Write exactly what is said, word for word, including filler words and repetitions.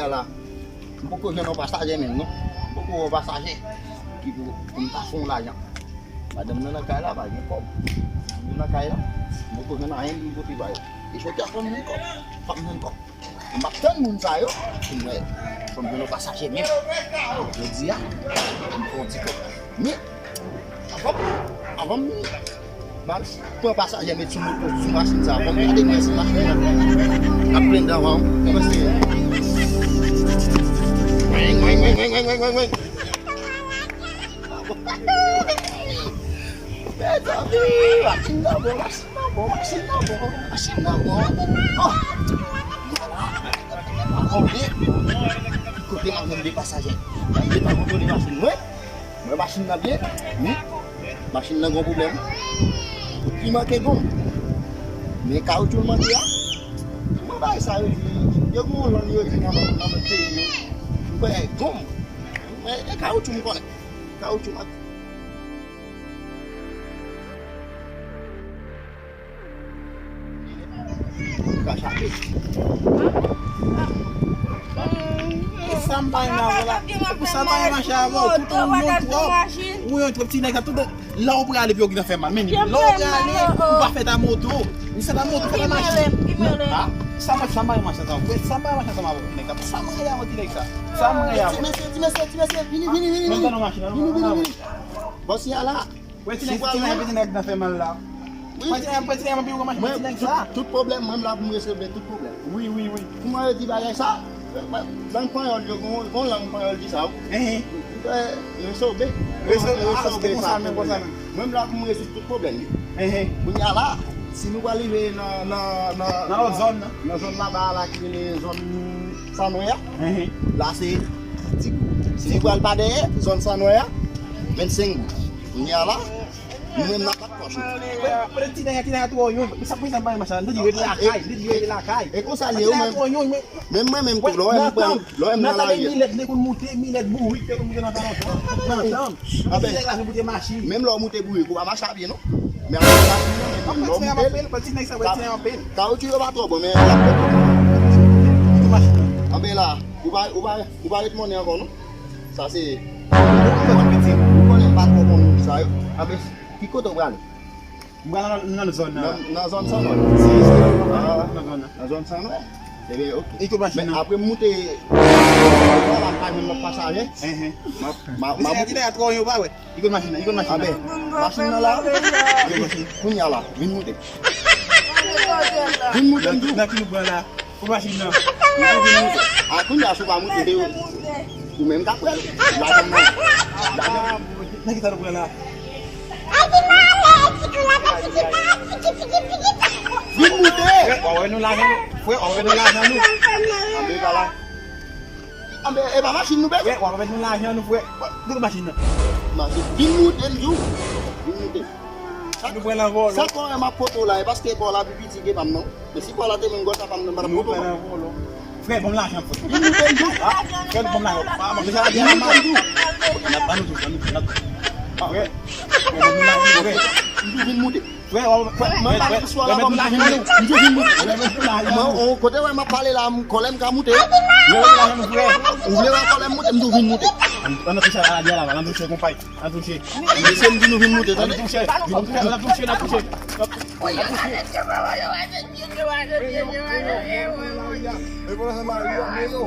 La, m poko jwenn yon pasaje menm, non. M poko wè yon pasaje ki pou, pou m ta fè yon lajan. Madanm nan nan kay la, pa gen kòb. Madanm nan nan kay la, m poko jwenn anyen pou m pote ba yo. E chofè fò m jwenn kòb. Fò m jwenn kòb. M ap tann moun sa yo pou m wè, fò m jwenn yon pasaje menm. Jodi a, m pran yon ti kòb. Men, anvan, anvan m, m al pran pasaje met sou moto, sou machin sa, fò m gade mwen si machin nan ap plen dan van, kòman se ye. Weng, weng, weng. Mezanmi, machin nan bon, machin nan bon, machin nan bon, machin nan bon. Oh! Kote m ap jwenn de pasaje? M te pa kontwole machin mwen. Mwen machin nan byen, wi. Machin nan gon pwoblèm. Li manke gonm. Men kawoutchou l manke a. Mwen bay sa yo di, yo gon lann yo di nan, nan peyi yo. Mwen gonm. Men e kawoutchou m konnen. Kawoutchou m ak Ka chape. Sa m pa renmen avè w la. Pou sa m pa renmen mache avè w, tout ou yon twòp. Ou yon twòp ti nèg sa tout lè ou prale pye w gentan fè mal. Men lè ou prale, ou pa fè ta moto. Ou fè ta moto, fè ta machin. Ha? Sa m, sa m pa renmen mache ansanm avè w. Sa m pa renmen mache ansanm avè w, nèg sa. Sa m renmen avè w, ti nèg sa. Sa m renmen avè w. Ti mesye, ti mesye, ti mesye, vini, vini, vini, vini. Vini, vini, vini. Bòs ya la. Wè ti nèg, ti nèg, ti nèg nan fè mal la. Wè ti nèg, wè ti nèg, anpil gwo machin, wè ti nèg sa. Tout, tout pwoblèm, mwen m la pou m rezoud tout pwoblèm. Wi, wi, wi. Kouman yo di bagay sa? Lang panyòl yo, gon, gon lang panyòl di sa, wi. Enhen. Resolve. Resolve, ah, se konsa menm, konsa menm. Mwen m la pou m rezoud tout pwoblèm yo. Enhen. Kounye a la, si nou pral rive nan, nan, nan, nan lòt zòn nan, nan zòn laba a la ki rele zòn Sanwè a, enhen, la se di goud. Si nou pral pa dèyè, zòn Sanwè a, vennsenk goud. Kounye a la, nou menm n ap bat pòch nou. Pètèt ti nèg a, ti nèg a twò yon. Sa pou sa bay machan, li di rete lakay, li di rete lakay. E konsa l ye, wi, men menm mwen menm tou, lè w wè m pran, lè w wè m nan lari a. Milèt, nèg konn moute, milèt bourik te konn moute nan tan lontan. Nan tan. Ti nèg la vin moute machin. Menm lè w moute bourik, ou pa mache a pye, non. Men avèk machin nan, men lè w moute l, ti nèg sa, ti nèg anpil. Kawoutchou yo pa twò bon, men l ap pèdi. Anben la, ou pa, ou pa, ou pa ret monnen ankò, non. Sa se, ou konnen m pa twò konn moun sa yo. Anben, ki kote w prale? M pral nan, nan zòn nan. Nan, nan zòn Sanwè. Si, si, nan zòn nan. Nan zòn nan. Nan zòn Sanwè. Ebyen, oke. E tout machin nan. Men apre m moute, la, m pa jwenn lòt pasaje. Enhen. M ap, m ap, m ap. Ti nèg a twò yon pa wè. Li konn machin nan, li konn machin nan. Anben, machin nan la. Kounye a la, vin moute. Vin moute, m di w. Nan ki nou pran la? Pou machin nan. Vin moute. A, kounye a, si w pa moute, se ou menm k ap pran l. Lajan nan. Lajan. Nan ki sa nou pran la? Vin moute. Frè, w ap wè nou lajan nou. Frè, w ap wè nou lajan nou. Anben, pa la. Anben, e pa machin nou bezwen? Frè, w ap remèt nou lajan nou, frè. Kote machin nan? Machin. Vin moute, m di w. Vin moute. Sa nou pran nan vòlò. Sa kò m ap pote w la, e paske kò la pi piti ke pa m nan. Men si kò la te menm gwòs a pa m nan, m pa t ap pote w. Nou pran nan vòlò. Frè, ban m lajan, frè. Vin moute, m di w. Ha? Frè, ban m lajan. Ah, m ap deja di a la mal. N ap ban nou tou, ban nou tou, n ap. Frè, frè, ban m lajan, frè. M di w vin moute. Frè, frè, mwen pa gen istwa la, ban m lajan nou. M di w vin moute. Mwen, on, kote wè m ap pale la, m, kòlè m ka moute. Ou vle wè kòlè m moute, m di w vin moute. Ann, ann touche a la, di a la, ann touche konpay. Ann touche. Mesye, m di nou vin moute, tande. Ann touche, ann touche, ann touche, ann touche. E konn sa mari a, men yo.